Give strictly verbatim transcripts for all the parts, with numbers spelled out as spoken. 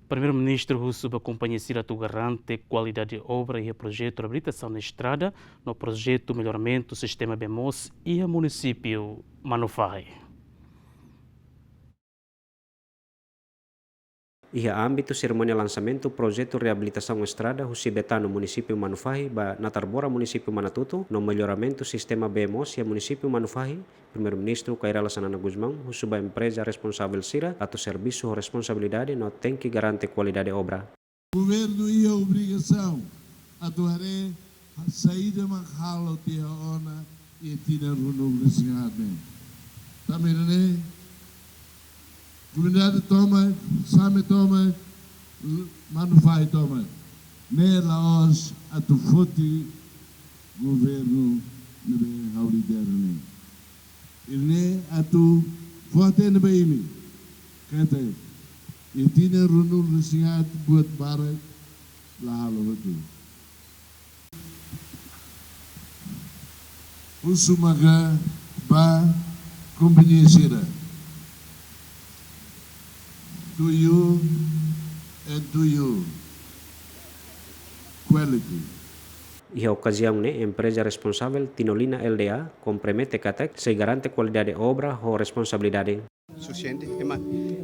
Primeiru-Ministru husu ba kompañia sira atu garante kualidade obra iha projetu reabilitasaun estrada no projetu melloramentu sistema bee moos iha munisípiu Manufahi. Iha ámbitu serimónia lansamentu projetu reabilitasaun estrada husi Betano, munisípiu Manufahi, ba Natarbora, munisípiu Manatuto, no melloramentu sistema bee moos iha munisípiu Manufahi, Primeiru-Ministru Kay Rala Xanana Gusmão husu ba empreza responsavel sira atu servisu ho responsabilidade no tenke garante kualidade obra. Governu iha obrigasaun atu haree saida mak halo tiha ona iha tinan ruanulu-resin-haat ne'e. Tanba ne'e, komunidade tomak, Same tomak, Manufahi tomak, ne'e la'ós atu foti governu ne'ebé ha'u lidera ne'e. Ida-ne'e atu fó-hatene ba imi katak iha tinan ruanulu-resin-haat buat barak la halo hotu. Husu maka ba kompañia sira. To you and to you. Quality. Iha okaziaun ne'e, empreza responsavel Tinolina L D A kompromete katak sei garante kualidade obra ho responsabilidade. Sufisiente, ema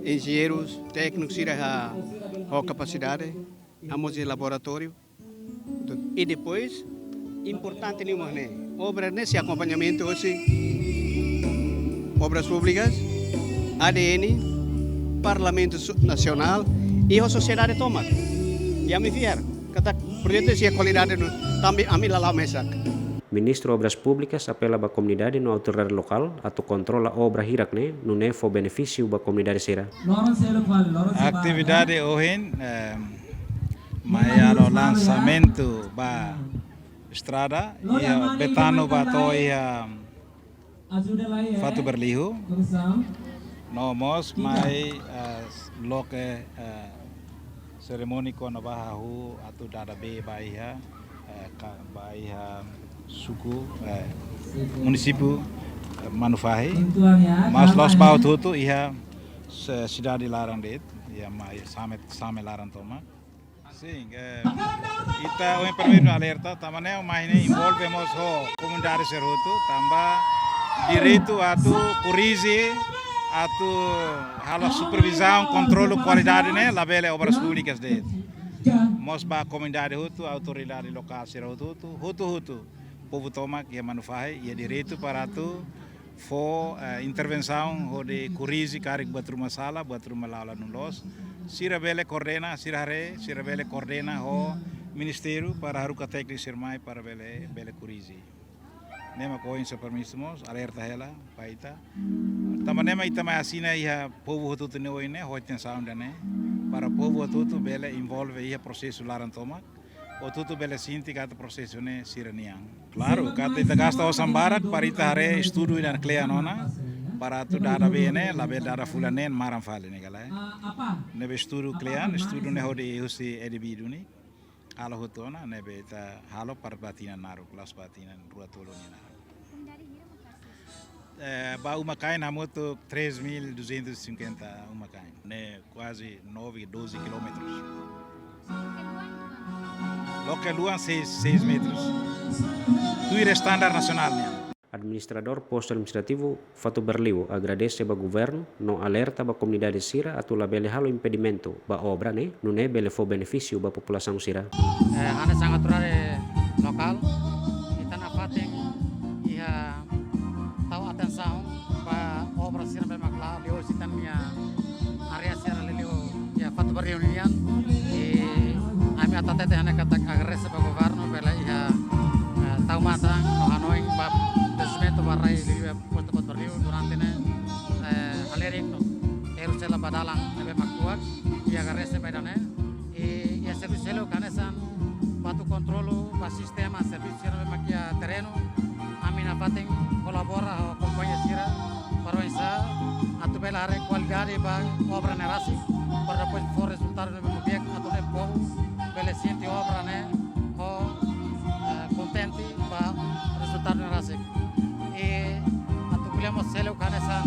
enjeñeiru, tékniku sira iha, ho kapasidade, ami mós iha laboratóriu. I depois, importante liu mak ne'e, obra ne'e sei akompañamentu hosi Obras Públikas, A D N, Parlamentu Su-, Nasionál, i ho sosiedade tomak. I ami fiar katak projetu sei kualidade no, tanba ami la la'o mesak. Ministru Obras Públikas apela ba komunidade no autoridade lokál atu kontrola obra hirak ne'e, nune'e fó benefísiu ba komunidade sira. Atividade ohin, eh, mai halo lansamentu ba estrada iha Betano ba to'o iha Fatu Berlihu. No mós mai, eh, loke, eh, serimónia kona-ba hahú atu dada bee ba iha, eh, ka-, ba iha suku, eh, munisípiu, eh, Manufahi. Mas la'ós ba hotu-hotu, iha si-, sidade laran de'it, iha mai Same, Same laran tomak. Sin, eh, ita ohin primeiru alerta, tanba ne'e mai ne'e envolve mós ho komunidade sira hotu, tanba direitu atu korrije, atu halo supervizaun, kontrolu kualidade ne'e, labele Obras Públikas de'it. Mós ba komunidade hotu, autoridade lokál sira hotu-hotu, hotu-hotu, povu tomak iha Manufahi, iha direitu para atu fó, eh, intervensaun hodi korrije karik buat ruma sala, buat ruma la'o ladún loos. Sira bele koordena, sira haree, sira bele koordena ho ministériu para haruka tékniku sira mai para bele, bele korrije. Ne'e mak ohin Sua Primeiru-Ministru mós alerta hela ba ita. Tanba ne'e mak ita mai asina iha povu hotu-hotu ne'e ohin ne'e, ho atensaun ida-ne'e. Para povu hotu-hotu bele envolve iha prosesu laran tomak. Hotu-hotu bele sente katak prosesu ne'e sira-nian. Klaru, katak ita gasta osan barak para ita haree estudu ida kle'an ona, para atu dada bee ne'e, labele dada fulan neen maran fali ne'e ka lae. Ne'ebé estudu kle'an, estudu ne'e hodi husi ADB duni. Halo hotu ona, ne'ebé ita halo para ba tinan naruk, la'ós ba tinan rua tolu nia naruk. Eh, ba uma-kain hamutuk três mil duzentos e cinquenta uma-kain. Ne'e kuaze nove, doze quilômetros. Loke luan seis, seis metros. Tuir estandar nasionál nian. Administradór Postu Administrativu Fatu Berliu agradese ba governu no alerta ba komunidade sira atu labele halo impedimentu ba obra ne'e, nune'e bele fó benefísiu ba populasaun sira. Eh, hanesan autoridade lokál, ita nafatin iha tau atensaun ba obra sira ne'ebé mak la'o liuhusi ita-nia área sira liuliu iha Fatu Berliu nian. I ami atu hatete hanesan katak agradese ba governu pela iha, eh, tau matan no hanoin ba dezenvolvimentu ba rai liuliu iha Postu Fatu Berliu durante ne'e, eh, halerik no terus sela ba dalan ne'ebé mak kuak, i agradese ba ida-ne'e. I, i servisu seluk hanesan ba atu kontrolu ba sistema servisu sira ne'ebé mak iha terrenu, ami nafatin kolabora ho kompañia sira para oinsá atu bele haree kualidade ba obra ne'e rasik, para depois fó rezultadu ne'ebé mak di'ak atu nune'e povu bele sente obra ne'e ho, eh, kontente ba rezultadu ne'e rasik. I atu ko'alia mós seluk hanesan,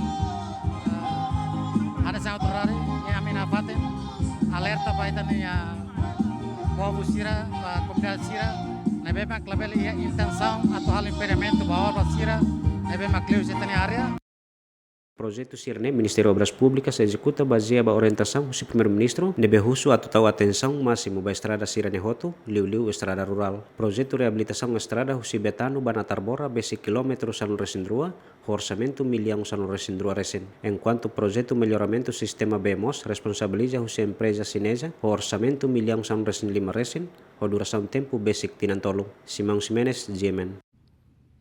eh, hanesan autoridade, i ami nafatin, ale Alerta ba ita-nia povu sira, ba komunidade sira ne'ebé mak labele iha intensaun atu halo impedimentu ba obra sira ne'ebé mak liu iha ita-nia área. Projetu sira-ne'e Ministériu Obras Públikas ezekuta bazeia ba orientasaun husi Primeiru-Ministru ne'ebé husu atu tau atensaun másimu ba estrada sira-ne'e hotu, liuliu estrada rurál. Projetu reabilitasaun estrada husi Betano ba Natarbora besik kilómetru sanulu-resin-rua, ho orsamentu millaun sanulu-resin-rua resin. Enkuantu projetu melloramentu sistema bee moos responsabiliza husi empreza xineza ho orsamentu millaun sanulu-resin-lima resin, ho durasaun tempu besik tinan tolu. Simão Ximenes, G M N.